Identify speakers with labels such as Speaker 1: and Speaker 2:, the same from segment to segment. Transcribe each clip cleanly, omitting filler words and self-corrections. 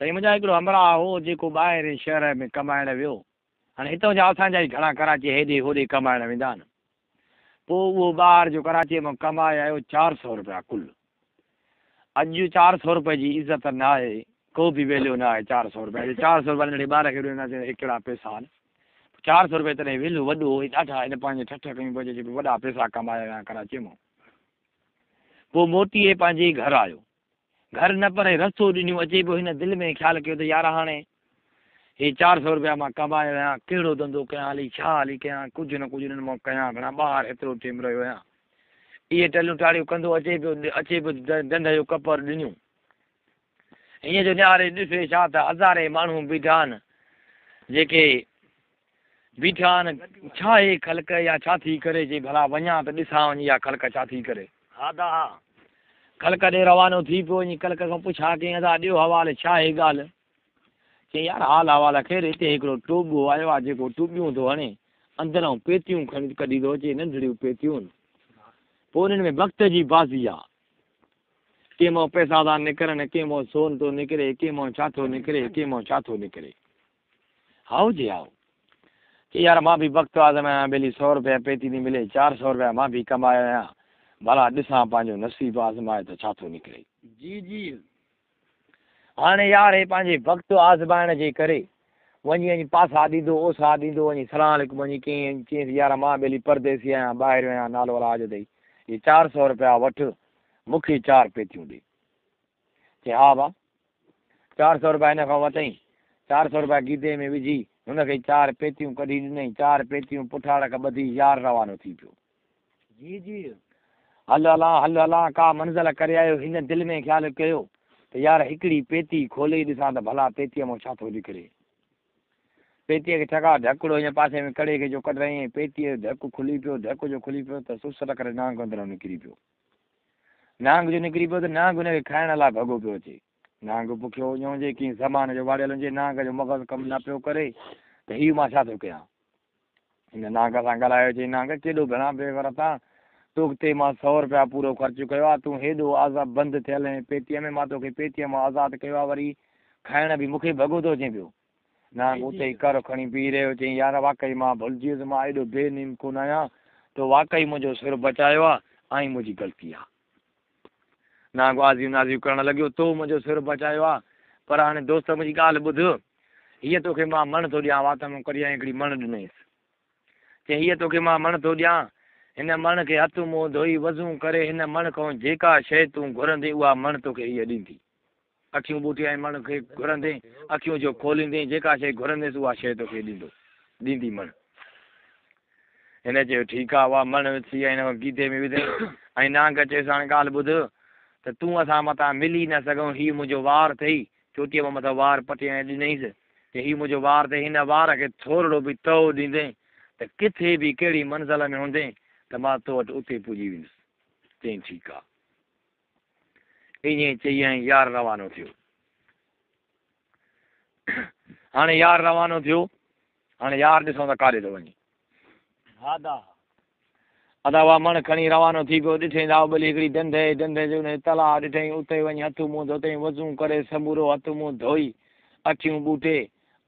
Speaker 1: سائين منهنجا هڪڙو همراهه هو جيڪو ٻاهرين شهر ۾ ڪمائڻ ويو. هاڻي هتان جا اسان جا ئي گهڻا ڪراچي هيڏي هوڏي ڪمائڻ ويندا آهن. پوء اهو ٻاهر جو ڪراچيء مان ڪمائي آيو 400 رپيا ڪل. اڄ 400 رپئي جي عزت ناهي، ڪو به ويليو ناهي 400 رپيا جي. 400 رپيا ننڍڙي ٻار کي ڏينداسين ته هي ڪهڙا پئسا آهن. 400 رپئي تڏهن ويليو وڏو هو، هي ڏاڍا هن پنهنجي ٺٺ ڪيون پيو جيڪي وڏا پئسا ڪمائي آيو آهيان ڪراچيء مان. پوء موٽي هي پنهنجي گهر آيو. گهر نه پر رستو ڏنيون اچي پيو. هن دل ۾ خيال ڪيو ته يار هاڻي هي 400 رپيا مان ڪمايو آهيان، ڪهڙو ڌنڌو ڪيان هلي، ڇا هلي ڪيان، ڪجهه نه ڪجهه انهن مان ڪيان ڀيڻا، ٻاهر هيترو ٽيم رهيو آهيان. اهي ٽليون ٽاڙيون ڪندو اچي پيو، اچي پيو ڍنڍ جو ڪپر ڏنيون. هيئن جو نهاري ڏسي ڇا ته هزارين ماڻهو بيٺا آهن، جيڪي بيٺا آهن، ڇا هي خلق يا ڇا ٿي ڪري، چي ڀلا وڃان ته ڏسان وڃي اها خلق ڇا ٿي ڪري. ها دا ها. خلق ڏي روانو ٿي پيو، وڃي خلق کان پڇا ڪيائين، ادا ڏيو حوال ڇا هي ڳالهه؟ چيائين يار حال احوال خير، هتي هڪڙو ٽوٻو آيو آهي جيڪو ٽوٻيون ٿو هڻي، اندرئون پيتيون کڻي ڪڍي ٿو اچي، ننڍڙيون پيتيون، پوء انهن ۾ وقت جي بازي آ. ڪنهن مان پئسا ٿا نڪرن، ڪنهن مان سون ٿو نڪري، ڪنهن مان ڇا ٿو نڪري، ڪنهن مان ڇا ٿو نڪري. هائو جي هائو. چي يار مان به بخت آزمايان آهيان ٻيلي سو روپيا پيتي ٿي ملي 400 روپيا مان به ڪمايو آهيان ڀلا ڏسان پنهنجو نصيب آزمائي ته ڇا ٿو نڪري.
Speaker 2: جي جي.
Speaker 1: هاڻي يار هي پنهنجي بخت آزمائڻ جي ڪري وڃي وڃي پاسا ڏيندو اوسا ڏيندو وڃي سلام عليڪم وڃي ڪيائين چيائينس يار مان ٻيلي پرديسي آهيان ٻاهريون آهيان نالو الله جو اٿئي هي 400 روپيا وٺ مون کي چار پيتيون ڏي. چيائين ها ڀا. 400 روپيا هن کان ورتائين. 400 روپيا گيدي ۾ وجهي هن کي چار پيتيون ڪڍي ڏنائين. چار پيتيون پٺاڙڪ ٻڌي يار روانو ٿي پيو.
Speaker 2: جي جي.
Speaker 1: هل هلان هل هلان ڪا منزل ڪري آيو. هن دل ۾ خيال ڪيو ته يار هڪڙي پيتي کولي ڏسان ته ڀلا پيتيء مان ڇا ٿو نڪري. پيتيء کي ٺڪا ڍڪڙو هن پاسي ۾ ڪڙي کي جو ڪڍرايائين پيتيء جو ڍڪ کلي پيو. ڍڪ جو کلي پيو ته سسٽ ڪري نانگ اندران نڪري پيو. نانگ جو نڪري پيو ته نانگ هن کي کائڻ لاء ڀڳو پيو اچي. نانگ بکيو اڃ هجي، ڪنهن زمان جو واڙيل هجي، نانگ جو مغز ڪم نه پيو ڪري ته هي مان ڇا ٿو ڪيان؟ هن نانگ سان ڳالهايو، چيائين نانگ ڪيڏو گهڻا بي غيرت آن، تو تي مان سو رپيا پورو خرچ ڪيو آ، تون هيڏو آزاد بند ٿيل هين پيتيء ۾، مان توکي پيتيء مان آزاد ڪيو آ، وري کائڻ به مون کي ڀڳو ٿو اچين پيو. نانگ اتي ئي ڪر کڻي بيهي رهيو، چيائين، يار واقعي مان ڀلجي ويس، مان ايڏو بي نيم ڪونه آهيان، تو واقعي منهنجو سر بچايو آ، ۽ منهنجي غلطي آ. نانگ آزيون نازيون ڪرڻ لڳيو، تو منهنجو سر بچايو آ، پر هاڻي دوست منهنجي ڳالهه ٻڌ، هيء توکي مان مڻ ٿو ڏيان. وات مان ڪڍي ۽ هڪڙي مڻ ڏنائينس. چيائين، هيء توکي مان مڻ ٿو ڏيان، هن مڻ کي هٿ منهن ڌوئي وضو ڪري هن مڻ کان جيڪا شيء تون گهرندين اها مڻ توکي هيء ڏيندي. اکيون ٻوٽي ۽ مڻ کي گهرندين، اکيون جو کوليندين، جيڪا شيء گهرنديس اها شيء توکي ڏيندو، ڏيندي مڻ. هن چيو، ٺيڪ آ. اها مڻ ٿي ۽ هن گيدي ۾ وڌئين ۽ نانگ چيس، هاڻي ڳالهه ٻڌ ته تون اسان متان ملي نه سگهون، هي منهنجو وار اٿئي. چوٽيء مان مٿان وار پٽي ۽ ڏنائينس ته هي منهنجو وار اٿئي، هن وار کي ٿورڙو به تئو ڏيندين ته ڪٿي به ڪهڙي منزل ۾ هوندين ته مان تو وٽ اتي پڄي ويندس. چيائين، ٺيڪ آ. ائين چئي ۽ يار روانو ٿيو. هاڻي يار روانو ٿيو. هاڻي يار ڏسون ته ڪاڏي ٿو وڃي.
Speaker 2: ها دا.
Speaker 1: ادا اها مڻ کڻي روانو ٿي پيو. ڏٺئين ته آئو ٻلي هڪڙي ڍنڍ آهي. ڍنڍ جي انهيء تلاء ڏٺئين. اتي وڃي هٿ منهن ڌوتئين. وضو ڪري سمورو هٿ منهن ڌوئي اکيون ٻوٽي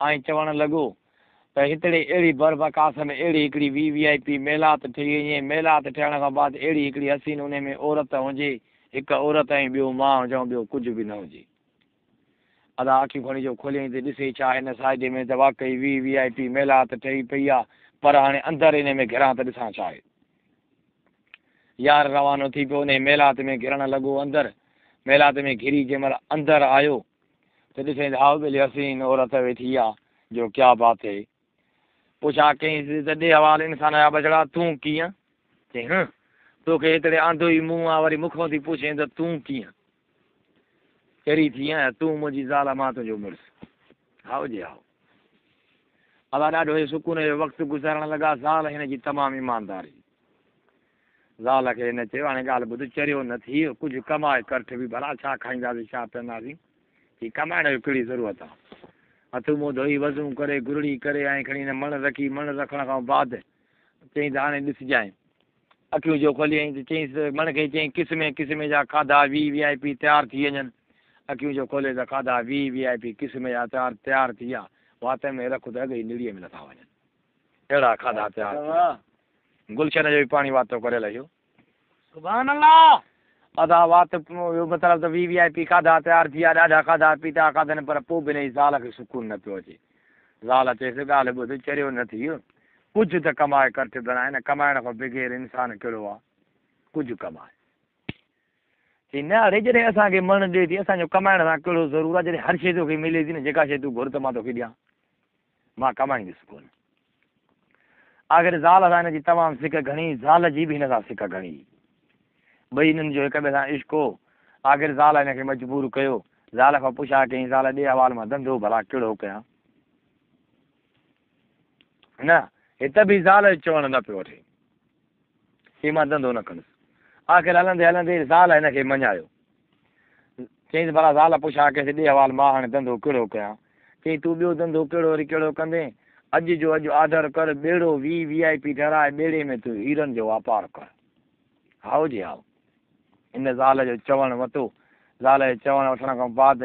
Speaker 1: ۽ چوڻ لڳو ته هتڙي اهڙي بربڪاس ۾ اهڙي هڪڙي وي وي آء پي محلات ٺهي وڃي، محلات ٺهڻ کان بعد اهڙي هڪڙي حسين انهي ۾ عورت هجي، هڪ عورت ۽ ٻيو مان هجان ٻيو ڪجهه به نه هجي. ادا اکيون کڻي جو کوليائين ته ڏسي ڇا هن سائيڊ ۾ ته واقعي وي وي آء پي محلات ٺهي پئي آ پر هاڻي اندر انهي ۾ گهران ته ڏسان ڇا آهي. يار روانو ٿي پيو انهي محلات ۾ گهرڻ لڳو اندر محلات ۾ گهري جنهن مهل اندر آيو ته ڏسين ته هائو ٻيلي حسين عورت ويٺي آ جو ڪيا بات هي. پڇا ڪيائينس ته ڏي حوال انسان جا ٻچڙا تون ڪيئن؟ چيائين هه توکي هتڙي آندو ئي مون آ وري مون کان ٿي پڇين ته تون ڪيئن چري ٿي آهين تون منهنجي زال مان تنهنجو مڙس. هائو جي هائو. ادا ڏاڍو هي سڪون جو وقت گذارڻ لڳا زال هن جي تمام ايماندار هئي. زال کي هن چيو، هاڻي ڳالهه ٻڌ، چريو نه ٿيء، ڪجهه ڪمائي ڪرٺ به ڀلا ڇا کائينداسين، ڇا پيئنداسين؟ چي، ڪمائڻ جو ڪهڙي ضرورت آ؟ هٿ منهن ڌوئي، وضو ڪري، گرڙي ڪري ۽ کڻي هن مڻ رکي، مڻ رکڻ کان بعد چيائين ته هاڻي ڏسجانء. اکيون جو کوليائين ته چيائينس ته مڻ کي چيائين، قسمين قسمين جا کاڌا وي وي آء پي تيار ٿي وڃن. अखियूं जो खोले त खाधा वी वी I P क़िस्म जा तयारु तयारु थी विया, वात में रख त अॻे ई निड़ीअ में नथा वञनि, अहिड़ा खाधा तयारु थी विया। गुलशन जो बि पाणी वातो करे लहियो।
Speaker 2: सुभान अल्लाह।
Speaker 1: अदा वात मतिलबु त वी वी I P खाधा तयारु थी विया, ॾाढा खाधा पीता खाधनि, पर पोइ बि हिन जी ज़ाल खे सुकून न पियो अचे। ज़ाल चयसि ॻाल्हि ॿुध, चरियो न थी वियो, कुझु त कमाए कर बणाए न, कमाइण खां बग़ैर इंसान कहिड़ो आहे, कुझु कमाए। चई न अड़े, जॾहिं असांखे मण ॾिए थी, असांजो कमाइण सां कहिड़ो ज़रूरु आहे, जॾहिं हर शइ तोखे मिले थी न, जेका शइ तूं घुर त मां तोखे ॾियां, मां कमाईंदुसि कोन। आख़िर ज़ाल सां हिन जी तमामु सिक घणी, ज़ाल जी बि हिन सां सिक घणी, ॿई हिननि जो हिक ॿिए सां इश्क हो। आख़िर ज़ाल हिन खे मजबूर कयो, ज़ाल खां पुछा कयईं, ज़ाल ॾे हवाल मां धंधो भला कहिड़ो कयां, न हिते बि ज़ाल जो चवणु न पियो वठे, चई मां धंधो न कंदुसि। आख़िर हलंदे हलंदे ज़ाल हिन खे मञायो, चयईंसि भला ज़ाल पुछा कयसि ॾे हवाल मां हाणे धंधो कहिड़ो कयां। चई तूं ॿियो धंधो कहिड़ो वरी कहिड़ो कंदे, अॼु जो अॼु आर्डर कर, ॿेड़ो वी वी I P ठहिराए, ॿेड़े में तूं हीरनि जो वापारु कर। हाओ जी हाओ। इन ज़ाल जो चवणु वरितो। ज़ाल जे चवण वठण खां बाद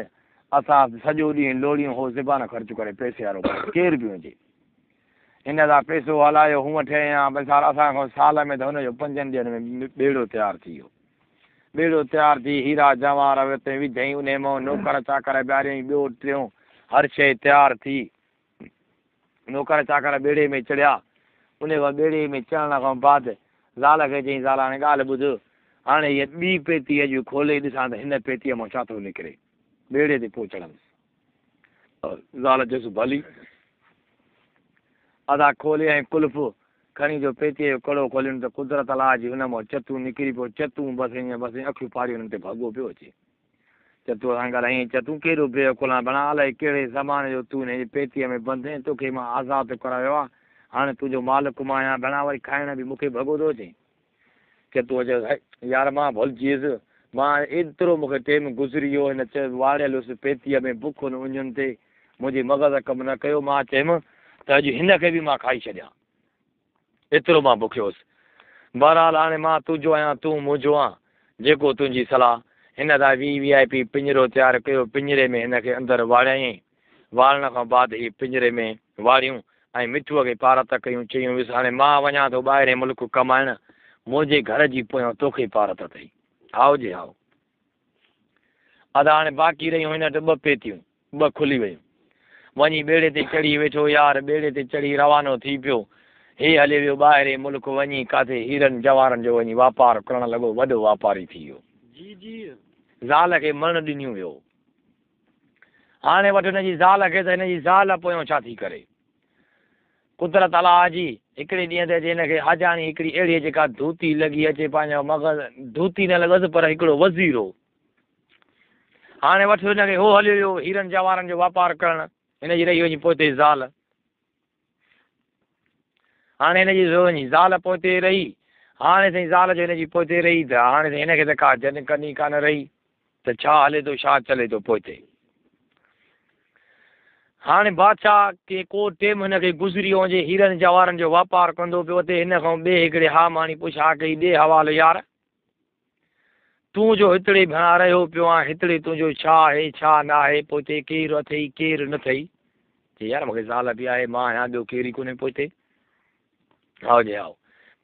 Speaker 1: असां सॼो ॾींहुं लोड़ियूं हो ज़बान ख़र्चु करे पैसे वारो केरु बि हुजे, हिन सां पैसो हलायो, हूअं ठहे भई साल असां खां साल में त हुनजो 5 ॾींहंनि में ॿेड़ो तयारु थी वियो। ॿेड़ो तयारु थी हीरा जवार हुते विधई, उन मां नौकर चाकर ॿियारियईं, ॿियो टियों हर शइ तयारु थी। नौकर चाकर ॿेड़े में चढ़िया। उन खां ॿेड़े में चढ़ण खां बाद ज़ाल खे चयईं, ज़ाल हाणे ॻाल्हि ॿुध, हाणे हीअ ॿी पेती अॼु खोले ॾिसां त हिन पेतीअ मां छा थो निकिरे, ॿेड़े ते पोइ चढ़ंदुसि। ज़ाल चयोसि भली। अदा खोले ऐं कुल्फ खणी जो पेतीअ जो कड़ो खोलियुनि त कुदरत अलाह जी हुन मां चतू निकिरी पियो। चतू बसि ईअं बसि अखियूं फाड़ी हुननि ते भॻो पियो अचे। चतू सां ॻाल्हाईं, चतू केॾो बेअकुल आहे भला, अलाए कहिड़े ज़माने जो तूं हिन पेतीअ में बंदि आहीं, तोखे मां आज़ादु करायो आहे, हाणे तुंहिंजो मालिक मां आहियां भला, वरी खाइण बि मूंखे भॻो थो अचे। चतू चयो यार मां भुलिजी वियुसि, मां एतिरो मूंखे टेम गुज़री वियो, हिन चयो वाड़ियल हुउसि पेतीअ में बुखुनि उञनि ते, मुंहिंजे मग़ज़ कमु न कयो, मां चयुमि त अॼु हिन खे बि मां खाई छॾियां, एतिरो मां बुखियो हुउसि। बहरहाल हाणे मां तुंहिंजो आहियां, तूं मुंहिंजो आहीं, जेको तुंहिंजी सलाह। हिन लाइ वी वी I P पिंजरो तयारु कयो, पिंजरे में हिन खे अंदरि वाड़ियाईं। वाड़ण खां बाद हीअ पिंजरे में वाड़ियूं ऐं मिठूअ खे पारत कयूं, चयूं वियुसि हाणे मां वञा थो ॿाहिरि मुल्क कमाइण, मुंहिंजे घर जी पोयां तोखे पारत अथई। हाओ जी हाओ। अदा हाणे बाक़ी रहियूं हिन वटि 2 पेतियूं, 2 खुली वयूं। वञी ॿेड़े ते चढ़ी वेठो यार, ॿेड़े ते चढ़ी रवानो थी पियो। हे हले वियो ॿाहिरि मुल्क, वञी काथे हीरनि जवारनि जो वञी वापारु करणु लॻो, वॾो वापारी थी वियो।
Speaker 2: जी जी।
Speaker 1: ज़ाल खे मण ॾिनियूं वियो। हाणे वठि हुनजी ज़ाल खे त हिनजी ज़ाल पोयां छा थी करे। कुदरत अलाह जी हिकिड़े ॾींहं ते अचे हिनखे हाजाणी हिकिड़ी अहिड़ी जेका धूती लॻी अचे, पंहिंजो मग़ज़ धूती न लॻसि पर हिकिड़ो वज़ीर हो। हाणे वठि हुनखे हो हलियो वियो हीरनि जवारनि जो वापारु करणु, हिनजी रही वञी पोइते ज़ाल। हाणे हिनजी वञी ज़ाल पोइते रही, हाणे साईं ज़ाल जो हिनजी पोइते रही त हाणे साईं हिनखे त का जन कनी कान रही त छा हले थो छा चले थो पोइते। हाणे बादशाह खे को टेम हिनखे गुज़री वियो हुजे, हीरनि जवारनि जो वापारु कंदो पियो वते। हिन खां ॿिए हिकिड़े हा माणी पुछा कई, ॾे हवालो यार, तूं जो हितिड़े भणा रहियो पियो आहीं, हितिड़े तुंहिंजो छा आहे छा न आहे, पोइते केरु अथई केरु न अथई। चई यार मूंखे ज़ाल बि आहे, मां आहियां, ॿियो केरु ई कोन्हे पोइते। हाओ जी हाओ।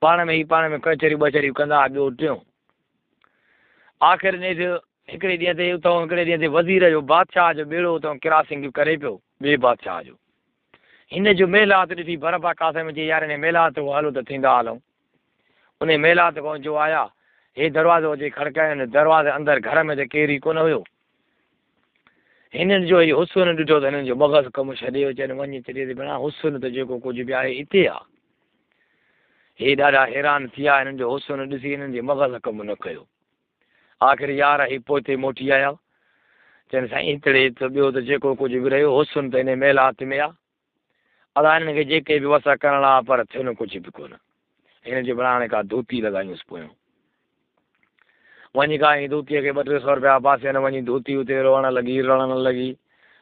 Speaker 1: पाण में ई पाण में कचहरियूं बचहरियूं कंदा, ॿियो टियों। आख़िर नेठि हिकिड़े ॾींहं ते उतां हिकिड़े ॾींहं ते वज़ीर जो बादशाह जो ॿेड़ो उतां क्रॉसिंग करे पियो ॿिए बादशाह जो। हिन जो मेलात ॾिठी बर्फ़ा कासे में, चई यार हिन मेलात हलो त थींदा हलूं। उन मेलात खां जो आया, हे दरवाज़ो अचे खड़काए, दरवाज़े अंदरि घर में त केरु ई कोन हुयो। हिननि जो इहो हुस्न ॾिठो त हिननि जो मग़ज़ कमु छॾे वियो। चयनि वञी चॾे भणा हुस्न त जेको कुझु बि आहे हिते आहे। हे ॾाढा हैरान थी विया, हिननि जो हुस्न ॾिसी हिननि जे मग़ज़ कमु न कयो। आख़िर यार ही पोइते मोटी आया, चयनि साईं हितिड़े त ॿियो त जेको कुझु बि रहियो हुस्न त हिन मेलात में आहे। अदा हिननि खे जेके बि वस करणा पर थियुनि कुझु बि कोन। हिन जो भला हाणे का धोती लॻायूंसि पोयां, वञी का धोतीअ खे 2-3 सौ रुपया पासे न वञी धोती उते रोअण लॻी, रड़ण लॻी,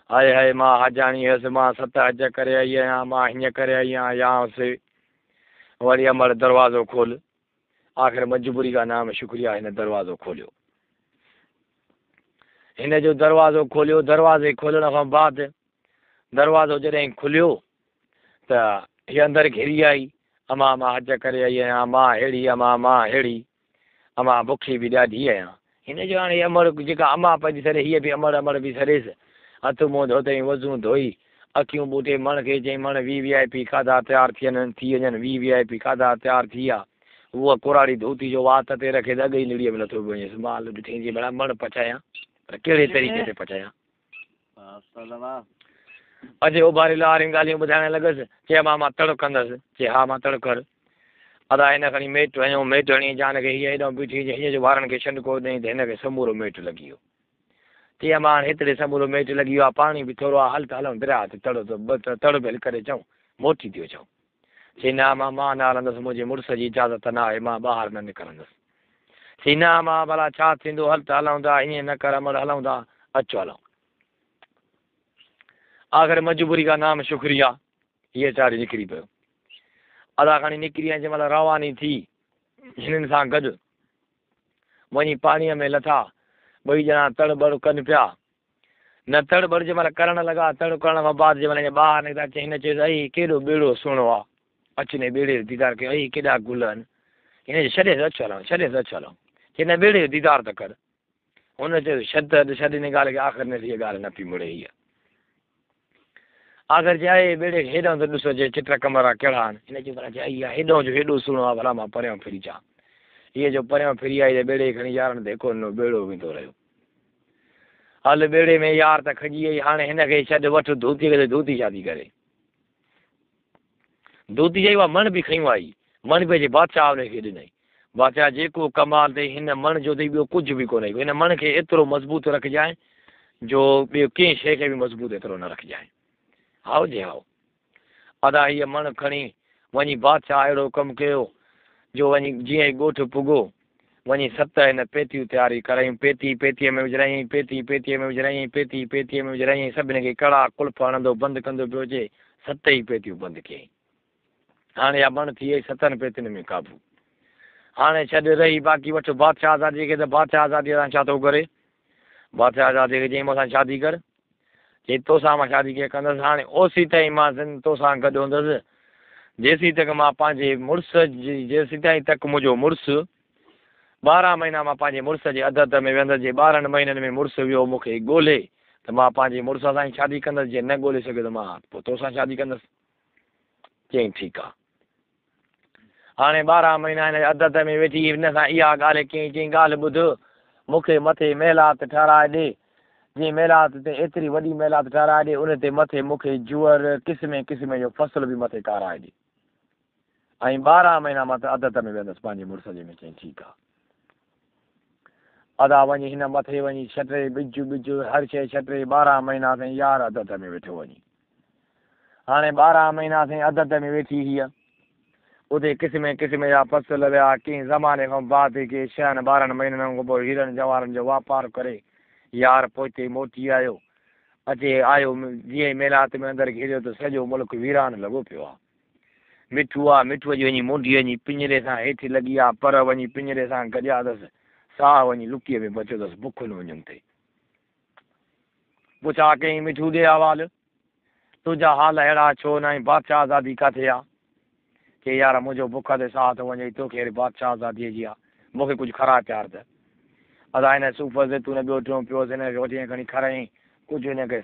Speaker 1: हाय हाय मां हाजाणी हुयसि, मां 7 हज करे आई आहियां, मां हीअं करे आई आहियां। या वरी अमर दरवाज़ो खोल। आख़िर मजबूरी का नाम शुक्रिया, हिन दरवाज़ो खोलियो। हिन जो दरवाज़ो खोलियो, दरवाज़े खोलण खां बाद दरवाज़ो जॾहिं खुलियो त हीअ अंदरि घिरी आई। अमां मां हज करे आई आहियाँ, मां अहिड़ी, अमां मां अहिड़ी, अमां बुखी बि ॾाढी आहियाँ। हिन जो हाणे अमड़ जेका अमां पंहिंजी सॾे, हीअ बि अमड़ अमड़ बि सॾेसि। हथु मुंहुं धोतई, वज़ू धोई, अखियूं ॿूटे मण खे चयईं, मण वी वी I P खाधा तयारु थी वञनि, थी वञनि। वी वी I P खाधा तयारु थी विया। उहा कुराड़ी धोती जो वात ते रखे त अॻे ई निड़ीअ में नथो पियो वञेसि। माल ॾिठई जी भला मण पचायां, पर कहिड़े तरीक़े ते पचायां। अॼु उभारी वारियूं ॻाल्हियूं ॿुधाइण लॻुसि। चए मां मां तड़ कंदुसि। चए हा मां तड़ कर। अदा हिन खणी मेट हणियो, मेट हणी जान खे हीअ हेॾो बीठी, हीअ जो वारनि खे छंडको ॾिनई त हिन खे समूरो मेट लॻी वियो। चए मां हाणे हेतिरे समूरो मेट लॻी वियो आहे, पाणी बि थोरो आहे, हल त हलूं दरिया ते तड़ तड़ भेल करे अचूं, मोटी थी अचूं। चई न मां मां न हलंदुसि, मुंहिंजे मुड़ुस जी इजाज़त न आहे, मां ॿाहिरि न निकिरंदुसि। चई न मां भला छा थींदो, हल त हलूं था, ईअं न कर अमड़, हलूं था, अचो हलूं। आख़िर मजबूरी का नाम शुक्रिया, हीअ चारी निकिरी पियो। अदा खणी निकिरी ऐं जंहिं महिल रवानी थी हिननि सां गॾु वञी पाणीअ में लथा, ॿई ॼणा तड़ बड़ कनि पिया। न तड़ बड़ जंहिं महिल करण लॻा, तड़ करण खां बाद जंहिं महिल ॿाहिरि निकिता, चई हिन चयोसि, अई केॾो ॿेड़ो सुहिणो आहे, अच हिन ॿेड़े जो दीदार कयो, अई केॾा गुल आहिनि। हिन चयो छॾेसि अचु हलूं, छॾेसि अचु हलूं। चई न ॿेड़े जो दीदार त कर। हुन चयो छॾ त छॾ हिन ॻाल्हि खे, आख़िर न हीअ ॻाल्हि न पई मुड़े। हीअ आख़िर चए आहे ॿेड़े खे हेॾां त ॾिसो, जे चिट कमरा कहिड़ा आहिनि। हिन चयो भला चए इहा हेॾो जो हेॾो सुहिणो आहे, भला मां परियां फिरी अचां। हीअ जो परियां फिरी आई त ॿेड़े खणी यारनि धेको ॾिनो, ॿेड़ो वेंदो रहियो। हल ॿेड़े में यार त खजी वई। हाणे हिन खे छॾ, वठि धोती खे, धोती छा थी करे? धोती चई उहा मण बि खयूं आई, मण बि अचे बादशाह हुनखे ॾिनई। बादशाह जेको कमाल अथई हिन मण जो अथई, ॿियो कुझु बि कोन्हे। हिन मण खे एतिरो मज़बूत रखजांइ जो ॿियो कंहिं शइ खे बि मज़बूत एतिरो न रखजांइ। हाओ जी हाओ। अदा हीअ मण खणी वञी बादशाह अहिड़ो कमु कयो जो वञी जीअं ई ॻोठ पुॻो, वञी सत हिन पेतियूं तयारी करायूं, पेती पेतीअ में विझारायईं, पेती पेतीअ में विझारायईं, पेती पेतीअ में विझारायईं, सभिनी खे कड़ा कुल्फ हणंदो बंदि कंदो पियो अचे, सत ई पेतियूं बंदि कयईं। हाणे इहा मण थी वई सतनि पेतियुनि में क़ाबू। हाणे छॾ रही बाक़ी वठि बादशाह आज़ादीअ खे त बादशाह आज़ादीअ सां छा थो करे? बादशाह आज़ादीअ खे चयईं मूंसां शादी कर। चई तोसां मां शादी कीअं कंदुसि? हाणे ओसी ताईं मां तोसां गॾु हूंदुसि जेसीं तक मां पंहिंजे मुड़ुस जी, जेसीं ताईं तक मुंहिंजो मुड़ुसु 12 महीना मां पंहिंजे मुड़ुस जे अदत में वेंदुसि। जे 12 महीननि में मुड़ुसु वियो मूंखे ॻोल्हे त मां पंहिंजे मुड़ुस सां ई शादी कंदुसि, जे न ॻोल्हे सघियो त मां पोइ तोसां शादी कंदुसि। चयईं ठीकु आहे। हाणे 12 महीना हिन अदत में वेठी हिन सां इहा ॻाल्हि कयईं। चयईं ॻाल्हि ॿुध, मूंखे मथे महिलात ठहिराए ॾे, जीअं महिलात ते एतिरी वॾी महिलात ठहिराए ॾे, उन ते मथे मूंखे जुअर क़िस्मे क़िस्मे जो फ़सल बि मथे काराए ॾे, ऐं 12 महीना मां त अदत में वेंदुसि पंहिंजे मुड़ुस जे में। चयईं ठीकु आहे। अदा वञी हिन मथे वञी छटे ॿिज ॿिज हर शइ छटे, 12 महीना साईं यार अदत में वेठो वञी। हाणे 12 महीना साईं अदत में वेठी हीअ, उते क़िस्मे क़िस्मे जा फ़सल विया। कंहिं ज़माने खां बाद के 6 12 महीननि खां पोइ हीरनि जवारनि जो वापारु करे यार पोइते मोटी आयो। अचे आयो जीअं ई मेलात में अंदरि घिरियो त सॼो मुल्क वीरान लॻो पियो आहे। मिठू आहे, मिठूअ जी वञी मुंडी वञी पिंजरे सां हेठि लॻी आहे, पर वञी पिंजरे सां गॾिया अथसि, साह वञी लुकीअ में बचियो अथसि, बुखुनि वञनि ते। पुछा कयईं मिठू ॾे अहवाल, तुंहिंजा हाल अहिड़ा छो न आहिनि? बादशाह आज़ादी किथे आहे? चई यार मुंहिंजो बुख ते साह थो वञे, तोखे अहिड़ी बादशाह आज़ादीअ जी आहे, मूंखे कुझु खराए प्यार त। अदा हिन सूफ़ ज़ैतून ॿियो टियों पियोसि, हिन खे वठी खणी खारायईं, कुझु हिन खे।